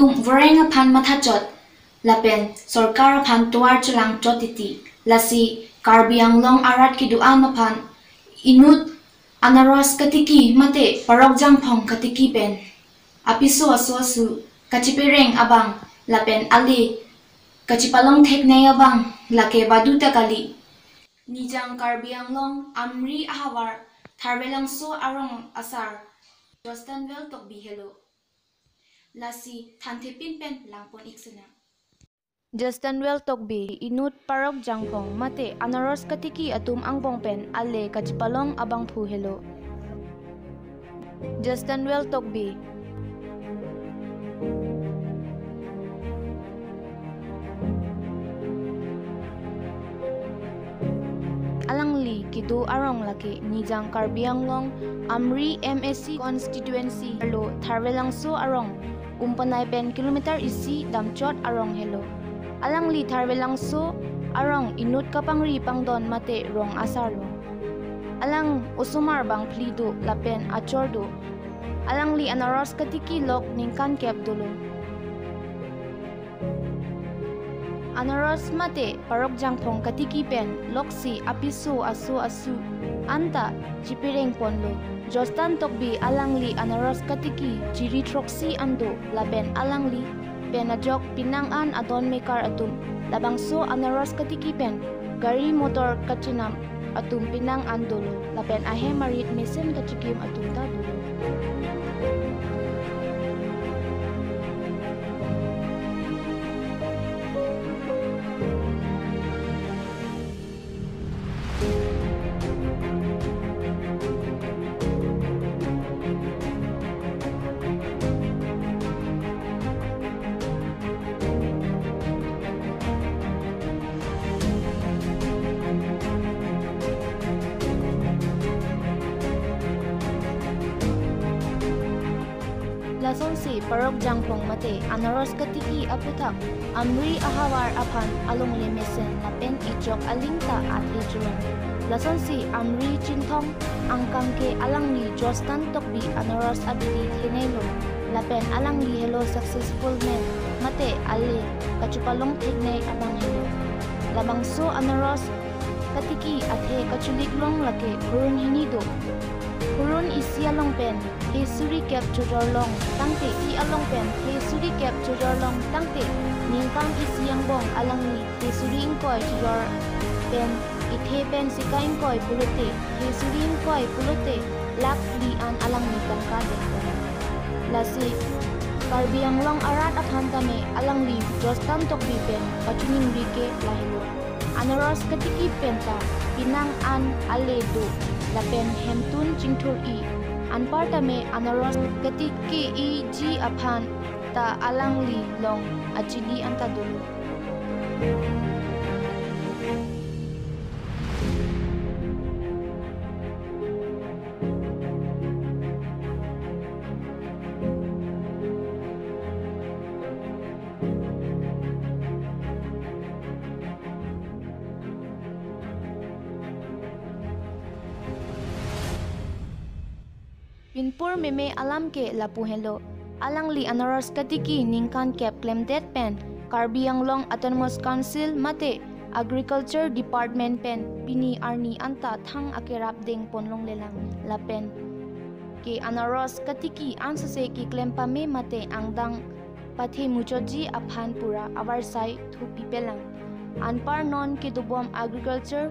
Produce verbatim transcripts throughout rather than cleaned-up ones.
Tum voreng aphan mathachot, lapen sorkar aphan tovar chelangchot titi, lasi Karbi Anglong arat kedo-an aphan inut anaros katiki mate parok jangphong katiki pen apiso aso asu kachipereng abang lapen ale kachipalong theknei abang lake badu ta kali. Nijang Karbi Anglong Amri ahavar Tharvelangso arong asar Jostanville Tokbi helo. Lasi thanthe pin pen langpon ik sinang. Jostanville Tokbi inut parok jangphong mate anaros katiki atum angbong pen ale kachipalong abangphu helo. Jostanville Tokbi. Alangli kedo arong lake Nijang Karbi Anglong Amri M A C constituency arlo Tharvelangso arong Umpanai pen kilometer isi damchot arong helo. Alangli Tharvelangso arong inut kapangri pangdon mate rong asar lo. Alang osomar bang phli do lapen achor do. Alangli anaros katiki lok ningkan kep dolo. Anaros mate parok jangphong katiki pen loksi apiso aso asu anta chipereng ponlo. Jostan Tokbi alangli anaros katiki chiri throksi an do lapen alangli pen ajok penang an adon mekar atum labangso anaros katiki pen gari motor kachinam atum penang an dolo lapen ahem arit mesen kachikim atum ta dolo. Lasonsi parok jangphong mate anaros katiki aputhak Amri ahavar aphan alongle mesen lapen ejok aling ta athe chulong. Lasonsi Amri Chinthong angkang ke alangli Jostan Tokbi anaros abidi thenei lo lapen alangli helo successful man mate ale kachupalong theknei abang helo. Labangso anaros katiki athe kachulik long lake khurun hini do. Khurun isi along pen he suri kep chojor long tangte, isi along pen he suri kep chojor long tangte, ningkan isi angbong alangli he suri ingkoi chojor pen ithe pen sika ingkoi pulote, he suri ingkoi pulote, lakh phli an alangli tangka dengpon. Lasi Karbi Anglong arat aphan tame alangli Jostan Tokbi pen kachiningri ke lahelo. Anaros katiki pen ta penang an ale do lapen hemtun chingthur-i. Anpar tame anaros katiki-iji aphan ta alangli long achili anta dolo. Pinpur meme alam ke lapu helo. Alangli anaros katiki ningkan kep klemdet pen Karbi Anglong Autonomous Council mate Agriculture Department pen pini arni anta thang akerap dengpon longlelang lapen ke anaros katiki ansose keklem pame mate angdeng pathe muchotji aphan pura avarsai thupipelang. Anpar non kedobom Agriculture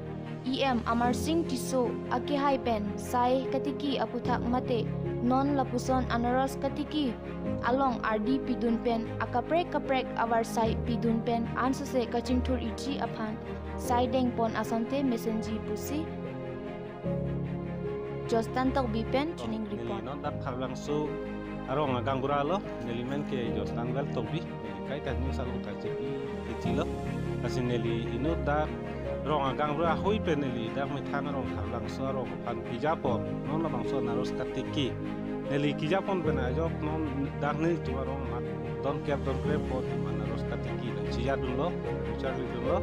E M Amarsing Tisso akehai pen sai katiki aputhak mate non lapuson anaros katiki along ardi pidun pen akaprek kaprek avarsai pidun pen ansose kachingthur-iji aphan sai dengpon asonte mesenji pusi Jostan Tokbi pen chiningri pon. Neli non dak Tharvelangso arong agaonbura lo, neli men ke Jostanville Tokbi, neli kaita news along ta chepi kiti lo. Lasi neli inut dak rong agaonbura ahoi pen neli dak methang arong Tharvelangso arong aphan pija pon, non labangso anaros katiki. Neli kija pon pen ajok non dak netum arong amat don kep don krep pon anaros katiki dan chija dunlo, charli dunlo.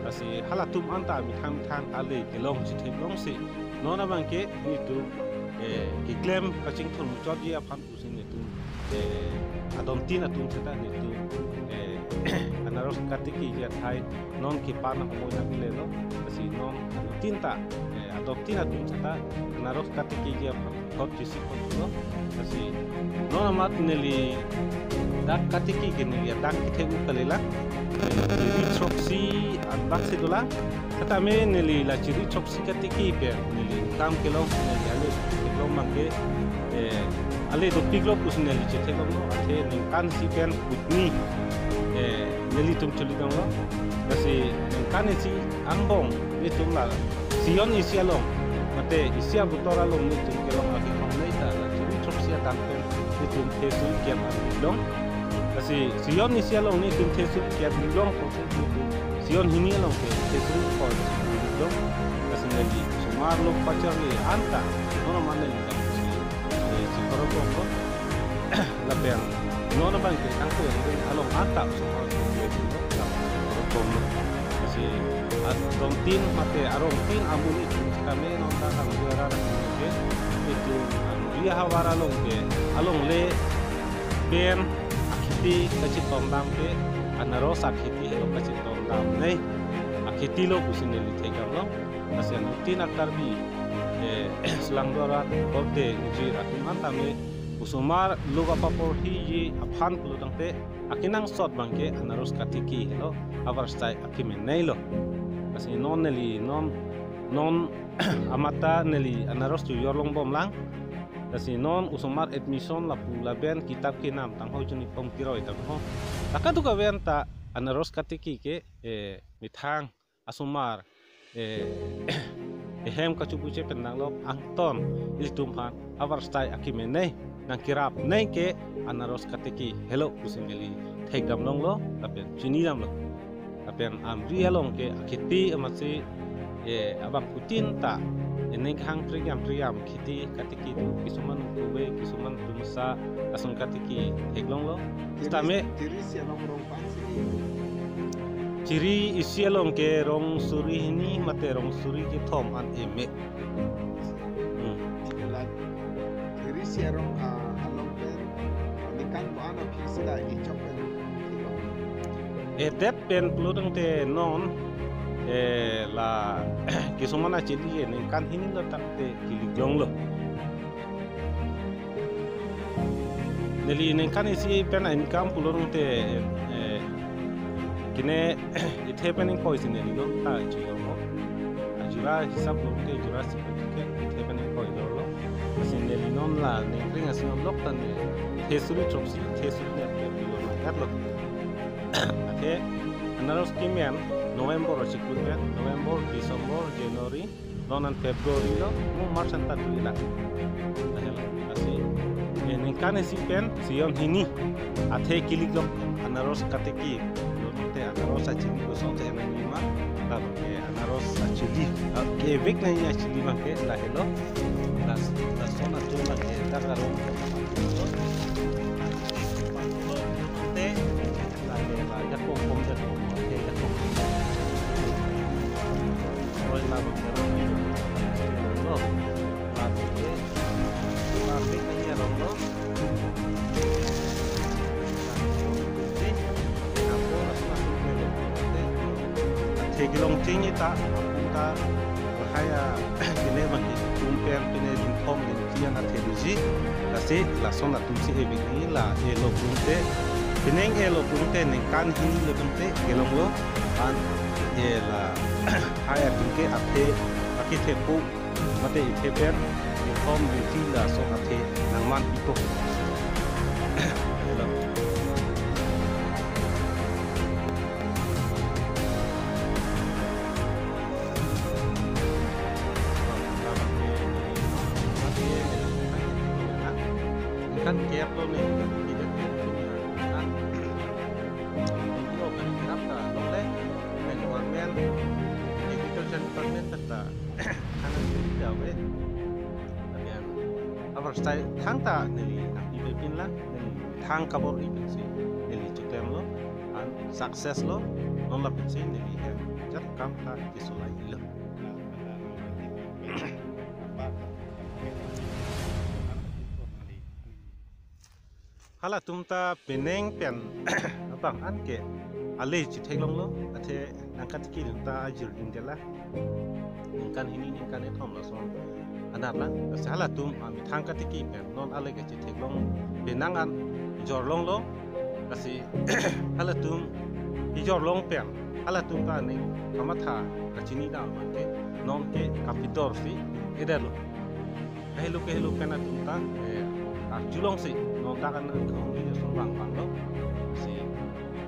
Lasi halatum anta methang methang ale kelong chithip longsi non abang ke netum, eh, keklem kachingthur muchotji aphan pusi netum, eh, adon tin atum seta nelitum, eh, anaros katiki athai non kepan ahomoi nangkele lo. Lasi non adon tin ta, eh, adon tin atum seta anaros katiki aphan hot jisi hot lo. Lasi non amat neli dak katiki ke neli dak kethe-u kalilang. Neli chiri throksi anbak si dolang. Setame neli la chiri throksi katiki pen neli kam kelong, neli ale theklong abangke, eh, ale dopiklo pusi neli chetheklonglo, athe ningkan isi pen putni, eh, nelitum choli donglo. Lasi ningkan isi angbong nelitum la Sion isi along, mate isi abutor along nelitum kelong ake hong nei ta la chiri throksi adang pen nelitum thesuri kep long. Lasi Sion isi along nelitum thesuri kep long, Sion hini along ke thesuri kep long. Lasi neli osomar lo pacharli anta, non amat neli ta si, eh, si korok kok lo. Lapen non abangke kangpu along anta osomar lo, si adon tin mate arong tin amonit setame non ta kangpu arat ke, itum Amri ahavar along ke, alongle pen akheti kachetongdam ke, anaros akheti helo kachetongdam nei akheti lo pusi neli theklonglo. Lasi anuttin a-Karbi, eh, selangdo arat korte ingjir atum an tame osomar lo kapaporhiji aphan pulo tangte akenangsot abangke anaros katiki helo, avarsai akeme nei lo. Lasi non neli non, non amat ta neli anaros tu jorlong bomlang. Lasi non osomar admission lapu lapen kitap kenam tangho, uniform kiroi tangho, ta kadokave anta anaros katiki ke, eh, methang asomar, eh, ehem kachubuche pen nanglok angton ilitum aphan avarsai akeme nei, nangkerap nei ke anaros katiki helo pusi neli thekdam longlo lapen chinidamlo. Lapen Amri along ke akheti amatsi, eh, abangphutin ta, eh, ningkhang priyam priyam kheti katiki do, kisuman kove, kisuman tumsa, lason katiki theklonglo. Chiri, setame chiri isi along rong pan si. Chiri isi along ke rong suri hini mate rong suri kethom an eme. Hmm. Chiri la, chiri isi arong, ah, along pen ningkan ko-an aphi sida ichok pen. Edet pen pulo tangte non, eh, la kisuman achili ke ningkan hini lo tangte kiliklonglo. Neli ningkan isi pen income pulo tangte, eh, kene ithe pen ingkoi si neli non ta chiyong ho. Ajura hisap lo tangte jura si ke ithe pen ingkoi lo lo. Lasi neli non la ningkring asi non lok ta ne thesuri throksi, thesuri ne pe pilo lo kat lo. Athe anaros kemen November o chikut pen, November, December, January, non an February lo, mo March anta tu ila. Lasi, eh, ningkan isi pen Sion hini athe kiliklok anaros katiki, lo tangte anaros achili kosonsi nangji ma, ta, eh, anaros achili, ah, kevek nangji achili abangke lahelo, las, lason atum abangke ta karong. Te, la, la, jakong pom, jakong pom, te, jakong pom. Oi, la, la, la, la, la, la, te, la, te, la, la, la, la. Athe kelong chini ta, aphun ta, lahai a, kene abangke, tum pen, pine, tum thom, tum tiang athe doji, lasi, lason atum si evi ni la, elo pun te, penang elo pun te, ningkan hini lo pun te, kelonglo, an, e la, hai atum ke athe, akethe pu, mate ithe pen, tum thom, tum ti lason athe, nangman ipo. Hello. Kan kep lo ne, kan kep lo ne, kan. Lo kan kirap ta, lo le, men government, agriculture department ta, kan kirap ta, we. Lapen avarsai thangta neli nangpipe pin lang, neli thang kabor-i pensi neli choklemlo, an success lo, non lapensi neli hem jat kam ta kesolai lo. Halatum ta penang pen abang an ke ale chetheklonglo, athe nangkatiki atum ta ajirdin dela. Ningkan hini ningkan kethom lason anat lang. Lasi halatum amethang katiki pen non ale ke chetheklong, penang an jorlonglo. Lasi halatum kejorlong pen halatum ta aning kamatha kachini dam abang ke non ke kapidor si edetlo. Kahelo kahelo pen atum ta, eh, arjulongsi non ta kan kahongri ason vang vanglo. Si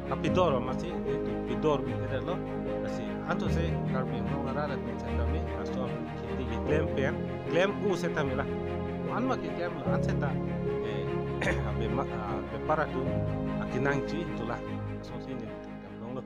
kapidor amatsi, eh, pidor bi edetlo. Lasi anthose Karbi Anglong arat atum sendami lason kheti keklem pen klem-o setame la. Anma keklemlo, an seta, eh, abema, ah, bepar atum akenangji dola. Lasonsi nelitum klem longlo.